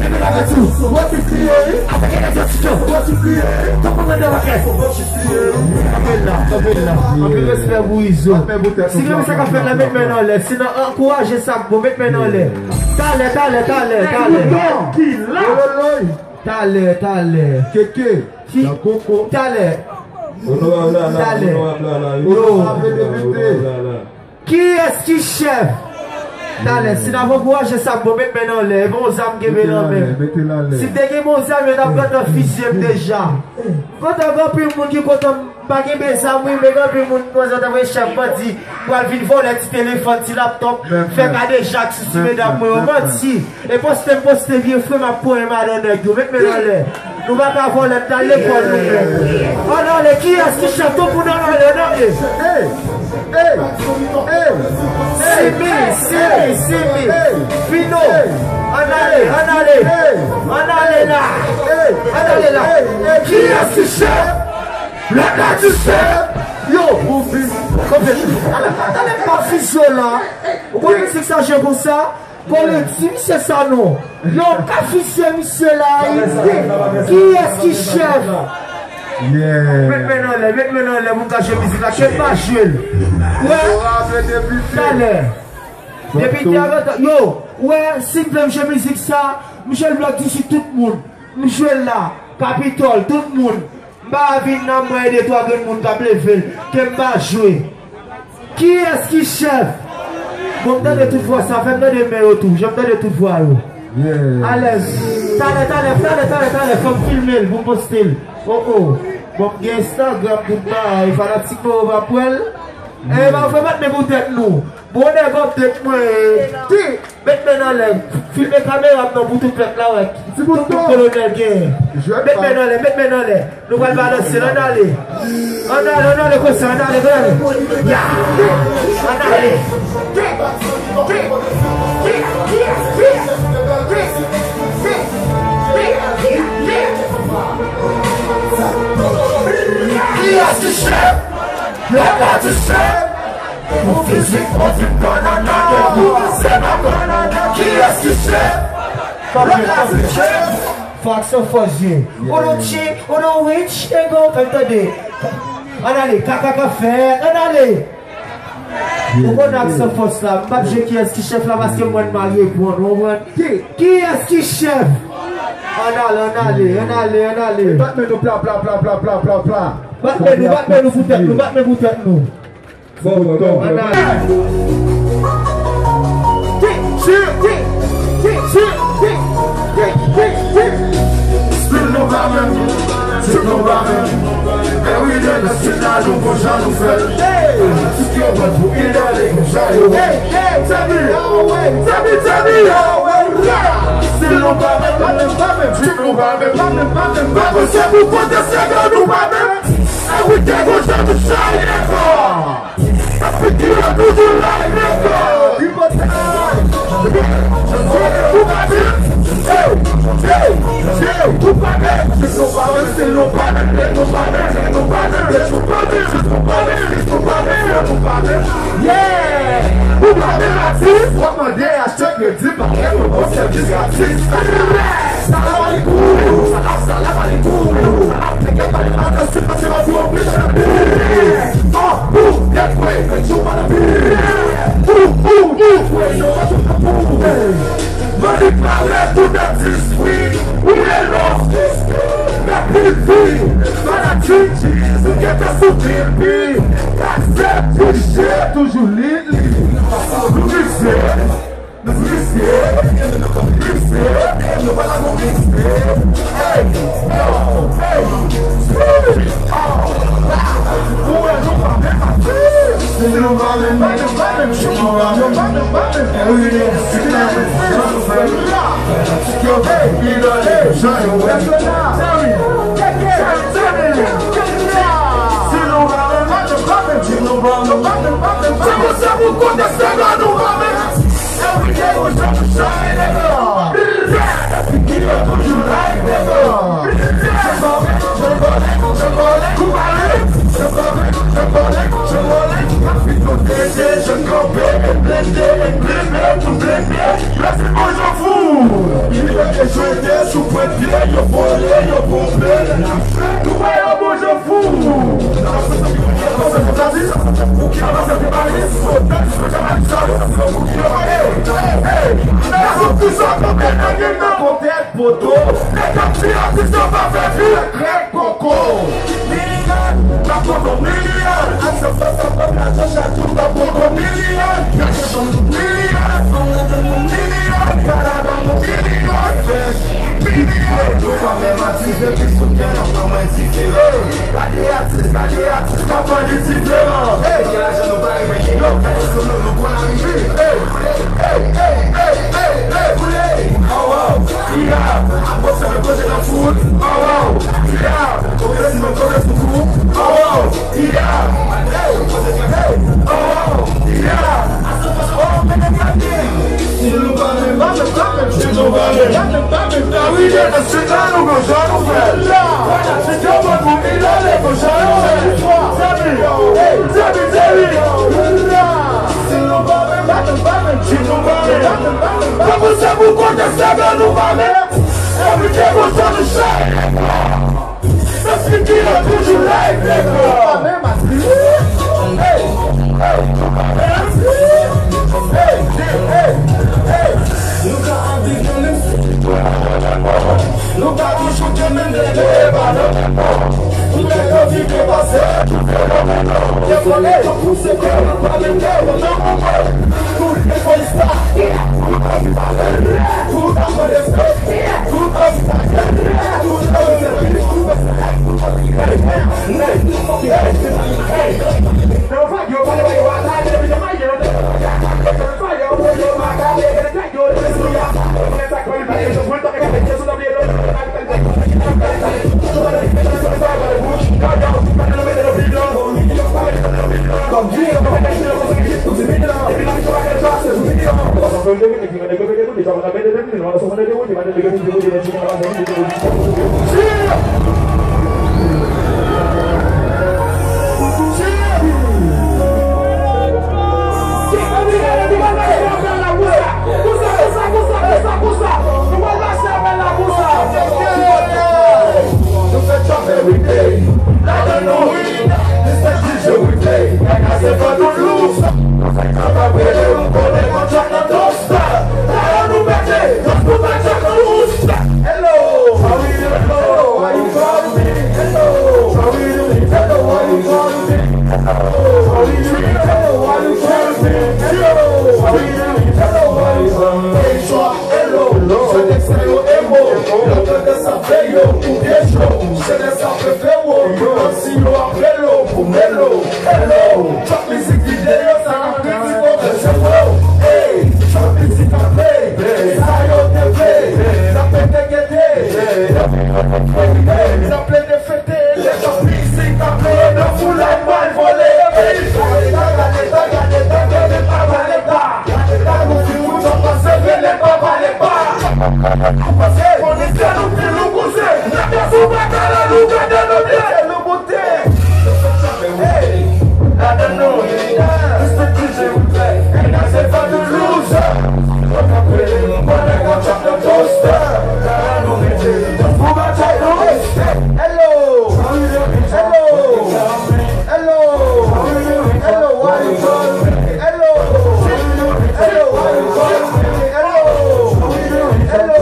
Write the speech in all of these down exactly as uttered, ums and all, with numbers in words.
Mete la mwen tou. Wè ti kriye wi. Atake nèg yo ti cho. Wè ti kriye wi. Tankou mwen nan wakè. Kanpe la, kanpe la. Anpil respè pou Izo. Si gen sa k ap fèt la, met men anlè. Sinon, ankouraje sa k bon, met men anlè. Talè, talè, talè, talè. Talè, talè. Keke. Talè. Onorab Lala, onorab Lala. Yo. Kiyès ki chèf? Talè, si n ap ankouraje sa k bon, met men anlè. E pa yon zam kenbe nan men. Si m te gen yon zam, yo t ap gentan fizye m deja. M kontan gen anpil moun ki kontan m pa genbe zam, wi, men gen anpil moun konsa ta voye chèf bandi pral vin vòlè ti telefòn, ti laptòp, fè kadejak sou ti medam mwen yo. Manti. E poste m poste vye frè m ap konyen madan nèg yo. Met men anlè. Nou pa ka vòlè, n t al lekòl nou menm. Ann ale, kiyès ki chèf? Tout moun ann ale, ann ale. Simi, Simi, Simi. Fino. Ann ale, ann ale. Ann ale la. Ann ale la. Kiyès ki chèf? Lè ka di chèf. Yo. Konfyans. Talè, talè pa fizye w la. Ou konn mizik sa jwe konsa? Kòm yo di misye sa non. Yo ka fizye misye la, Ayiti. Kiyès ki chèf? Met men anlè, met men anlè, moun ka jwe mizik la, ke m pa jwe l. Wè, talè. Depi te avantan, yo, wè, si m vle m jwe mizik sa, m jwe l blòk disi tout moun. M jwe l la, Kapitòl, tout moun. M pa vin nan mwen ede twa grenn moun k ap leve l, ke m pa jwe. Kiyès ki chèf? Bon, m tande tout vwa sa, fè m tande men yo tou, jan m tande tout vwa yo. Alèz. Talè, talè, talè, talè, talè, fò m filme l pou m poste l. Oh, oh. Bon, m gen Instagram, tout bagay, fanatik mwen yo p ap wè l. E pa fè bat men pou tèt nou. Bon, nèg update mwen. Ti, met men anlè. Filme kamera m nan pou tout pèp la wè. Tout moun kolonèl gen. Met men anlè, met men anlè. Nou pral balanse l, ann ale. Ann ale, ann ale konsa, ann ale, ann ale. Ya! Ann ale. Kiyès ki chèf? Lè ka di chèf. Pou fizik, on di banana. Pou se pa banana. Kiyès ki chèf? Lè ka di chèf. Fò aksyon fòs ye. Ou nou tchik, ou nou wich, e gon fè m tande. Ann ale, kaka ka fè, ann ale. Ou konn aksyon fòs la, m p ap jwe kiyès ki chèf la paske m wè n mal reponn, ou konprann? Kiyès ki chèf? Ann ale, ann ale, ann ale, ann ale. Bat men nou pla, pla, pla, pla, pla, pla, pla. Bat men nou, bat men nou pou tèt nou, bat men pou tèt nou. Bon, bon, bon, bon. Ann ale. Stil nou pa menm, tip nou pa menm. Everyday nan stil la nou gon jan nou fè l. Tout yo pran pou idole gon jan yo. Tell me, tell me, tell me. Stil nou pa menm, tip nou pa menm. Pa panse pou konteste ke nou pa menm. Everyday gon jan nou chaye ankò. Sa figi yo toujou la nèg. Ou pa menm. Hey, hey, hey. Ou pa menm. Stil nou pa menm, stil nou pa menm, stil nou pa menm, stil nou pa menm, stil nou pa menm, stil nou pa menm, stil nou pa menm, stil nou pa menm. Yeah! Ou pa menm atis, w ap mande achte kredi pakèt nou bon sèvis gratis. Salam aleikum, salam, salam aleikum. Nèg yo pale mal, se pase pa pou oblije. An, pou, dèt, wè, fè tchou pa nan pi. Pou, pou, pou, wè, yo pa tou pou. Mande pale pou dèt dispwi. Ou le lòs dispwi. Mèt pipi. Fanatik. Ou gentan sou pipi. Kase kouche. Toujou li, li. Nou vize. Everyday we tryna shine, nigga. Figi yo toujou like, nigga. Janbole, janbole, janbole, koubale. Janbole, janbole, janbole. Kapito dede, janm kanpe, blende, blende, tout blende. Yo se bon jan fou. Yo te jwete sou pwen pye, yo vole, yo ponpe. Nou ba yo bon jan fou. Poto, nèg ap di atis yo pa fè vi, krèk koko. Milyon, n ap poko milyon. Ak sa fè sa pèp la chèche tou, n ap poko milyon. Milyon, milyon, milyon. Milyon, nou pa menm atis, depi sou tè, nou pa mwen diferan. Gade atis, gade atis, pa pale diferan. Hey, gen lajan nou pa renmen gen yo, gade sou nou, nou konn arive. Hey, hey, hey, hey, hey, hey, koule. Oh, oh, iya, apre sa, mwen poze nan fout. Oh, oh, iya, kote si mwen kote sou kou. Oh, oh, iya, hey, hey, oh, oh, iya. Oh, men gade. Si nou pa menm, pa menm, pa menm, si nou pa menm, pa menm, pa menm, ta wi, de nan sila nou gon jan nou fè. Fanatik yo mwen pou idole gon jan nou fè. Tèmi, hey, tèmi, tèmi. Si nou pa menm, pa menm, pa menm, si nou pa menm, pa menm, pa menm, pa menm, pa pou se pou konteste ke nou pa menm. Everyday gon jan nou shine. Sa figi yo toujou like, nèg. Hey, hey, hey, hey, hey, hey. Nou ka anvi konnen. Nou ka toujou te menm lè nou e pa nan menm bò. Pou nèg yo vin pase tou fenomeno. Devole, tankou se ke nou pa menm kè, non. Pou defo istwa. Pou ta pran respè. Pou ta pran respè. Pou ta pran respè. Nou fè chòp everyday. Ladan nou wi. Mister D J Weekday. Nèg la se fò nou lous. Nou fè chòp everyday, nou kole konn chòp nan toast. Ladan nou pete, toast nou fè chòp nou lous. Hello. Yo, si yo ap rele w pou mele w, hello. Trap mizik videyo, sa k ap kritike w, se fo. Ey, trap mizik ap play, sa yo te vle. N ap pete gete, n ap plede fete. Lè trap mizik ap play, nan foulay m al vole. Ey, gade, gade, gade, gade, gade, pa pale pa. Gade, gade, nou fin fout trap pase, rele pa pale pa. Pase, konnen se nou ki nou kouzen. N ap sou batalan, nou gade nou byen. Hey, I don't know. It's the D J we play. And I say fuck the loser. Fuck up with it. But I got chop the toaster. I don't know, man. Just move my tight waist. Hello. Hello. Hello. Hello. Why you call me? Hello. Hello. Why you call me? Hello. Hello.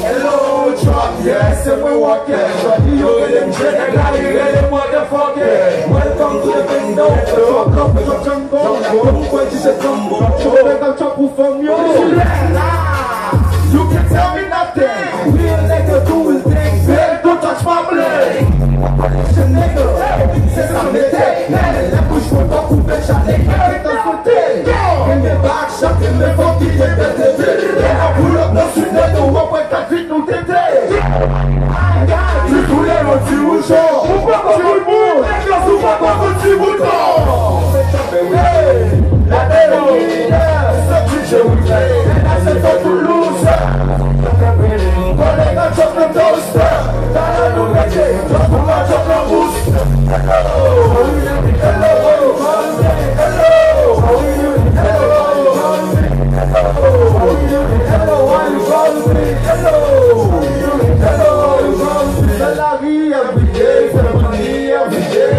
Hello. Trap, yeah, se mwen wòkè. Jodi yo rele m Jene, nèg la li rele m motherfucker. Welcome to the kingdom. Trap, trap, trap, trap, trap. Bon, mwen kwè di se tanbou. Chopè kal trap pou fanm yo. You can tell me nothing. Real nigga do his thing. Hey, don't touch my blade. Nigga, se sa m mete. Lè bouch mwen pa koupe chale. Genbe bak, chante, men fòk ki te pete. Lè n ap pull up nan sud, nou wè kat vit nou tete. Ti koule yon ti wouchon. Ou pa konn moun, nèg yo sou pa konn ti bouton. Hey, la tele, se DJ Wilfred. Nèg la se fò tou loose. Kòlèg an chòk nan toast. Talè nou mete, chòk pou pa chòk nan bous. Hello, hello, hello, hello. Hello, how you call me? Hello. Hello, how you call me? Hello. Hello, how you call me? Dans la vie, every day, c'est money, every day.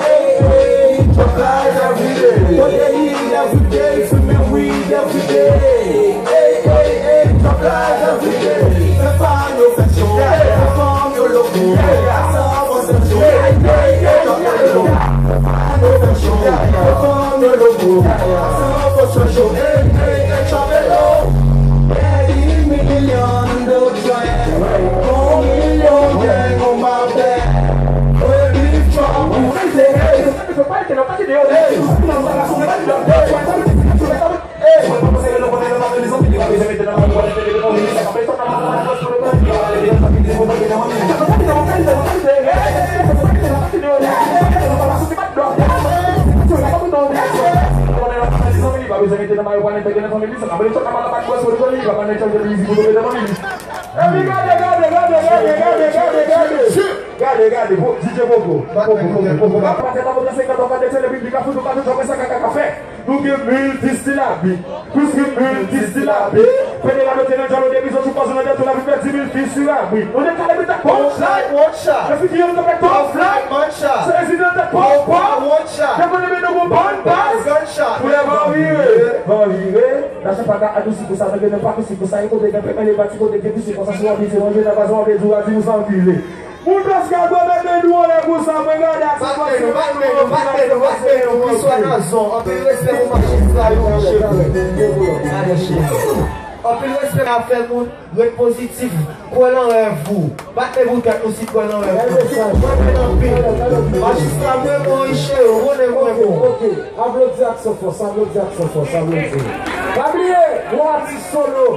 Hey, hey, chop lies every day. Codeine every day, smoke weed every day. Hey, hey, hey, chop lies every day. Fè pa yo fè show, fè fanm yo look good. Sa avanse show, hey, hey, hey, chop lies every day. Gade, gade, bon, D J Popo. Popo, Popo, Popo. Nou gen miltisilabi. Plis ke miltisilabi. Federal yo te nan djòl, yo te bizon sou pòz, yo nan dètou lavi pèdi miltisilabi. Nou te kale pita punchline, one shot. Yo figi yo te pèt punchline, one shot. Se rezidan te pòz, one shot. Yo konnen men nou gon bann baz. Gunshot. Koulè van vire, van vire. Lajan pa ka adousi pou sa, men gen pa kousi pou sa. E kote gen pèpè, le pati kote gen pisi konsa, si w ap di se manje nan baz, w ap di w a di ou san vire. Moun Pòskas, mwen mete nou anlè konsa, mwen gade ak sa. Bat men nou, bat men nou, bat men nou, bat men nou, ki swa nan zon. Anpil respè pou majistra yo, monchè. Gade chè. Anpil respè ap fè moun, ret pozitif, kwè nan rèv ou. Bat men pou tèt nou si kwè nan rèv ou. Mwen men anpil. Majistra mwen bon, Riche, ou konnen mwen bon. Ok, ok. Aplodi ak san fòs, aplodi ak san fòs, aplodi. Pa bliye, gwo atis solo.